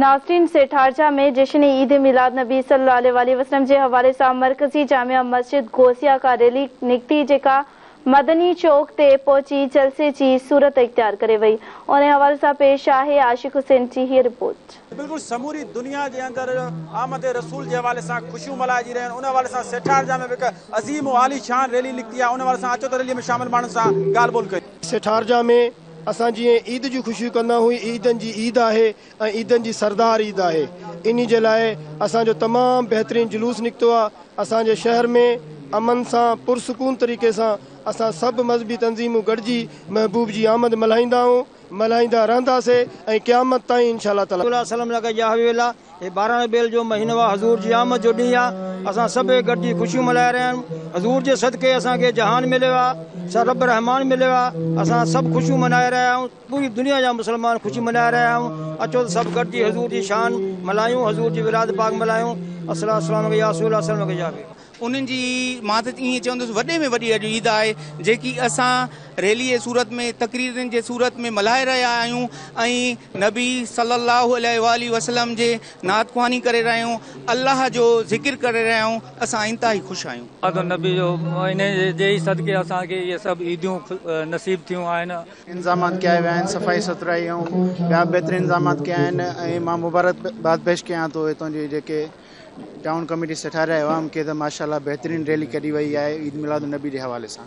ناظرين سيٺارجا ۾ جشن عيد ميلاد نبي صلي الله عليه واٰله وسلم جي حوالي سان مرڪزي جامع مسجد غوثيه کان ريلي نڪتي جيڪا مدني چوڪ تي پهچي جلسي جي صورت اختيار ڪري وئي ان حوالي سان پيش آهي عاشق حسين جي هيء رپورٽ. بلڪل سموري دنيا جي اندر آمد رسول جي حوالي سان خوشيون ملهائجي رهيون آهن ان حوالي سان سيٺارجا ۾ به هڪ عظيم و عالي شان ريلي نڪتي آهي ان حوالي سان اچو ته ريلي ۾ شامل ماڻهن سان ڳالهه ٻولهه ڪيون. سيٺارجا ۾ اسان جيئن عيد جون خوشيون ڪندا آهيون عيدن جي عيد آهي ۽ عيدن جي سردار عيد آهي انهي جي لاء اسان جو تمام بهترين جلوس نڪتو آهي اسان جي شهر ۾ امن سان پرسڪون طريقي سان اسان سڀ مذهبي تنظيمون گڏجي محبوب جي آمد ملهائيندا آهيون ملهائيندا رهنداسي ۽ قيامت تائين انشاء الله تعالي. الله سلام لڪ يا حبيب الله هي 12 ربيع جو مهينو آ حضور جي آمد جو ڏينهن آ اسان سڀئي گڏجي خوشيون ملهائي رهيا آهيون حضور جي صدقي اسان کي جهان مليو آ سا رب رحمان مليو آ اسان سڀ خوشيون ملهائي رهيا آهيون پوري دنيا جا مسلمان خوشي ملهائي رهيا آهيون اچو ته سڀ گڏجي حضور جي شان ملهايون حضور جي ولادت پاڪ ملهايون الصلوة والسلام عليک يا رسول الله السلام عليک يا حبيب. انهن جي مان ته ائين چوندس وڏي ۾ وڏي اڄ عيد آهي جيڪي اسان ريلي جي صورت ۾ تقريرن جي صورت ۾ ملهائي رهيا آهيون ۽ نبي صلي الله عليه واٰله وسلم جي نعت خواني ڪري رهيا آهيون الله جو ذڪر ڪري رهيا آهيون اسان انتهائي خوش آهيون. ميلاد النبي جو انهي جي ئي صدقي اسان کي اهي سڀ عيديون نصيب ٿيون آهن. انتظامات ڪيا ويا آهن صفائي سٿرائي ۽ ٻيا بهترين انتظامات ڪيا آهن ۽ مان مبارڪباد پيش ڪيان ٿو هتان جي جيڪي ٽائون ڪميٽي سيٺاريا عوام کي ته ماشاء الله بهترين ريلي ڪڍي وئي آهي عيد ميلاد النبي جي حوالي سان.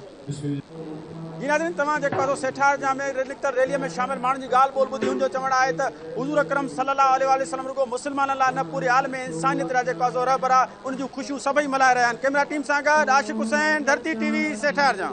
جي ناظرين توهان جيڪو آهي سو سيٺارجا ۾ نڪتل ريلي ۾ شامل ماڻهن جي ڳالهه ٻولهه ٻڌي هن جو چوڻ آهي ته حضور اڪرم صلي الله عليه واٰله وسلم رڳو مسلمانن لاء نه پوري عالم انسانيت لاء جيڪو آهي سو رهبر آهي ان جون خوشيون سڀئي ملهائي رهيا آهن ڪئميرا ٽيم سان گڏ عاشق حسين ڌرتي ٽي وي سيٺارجا.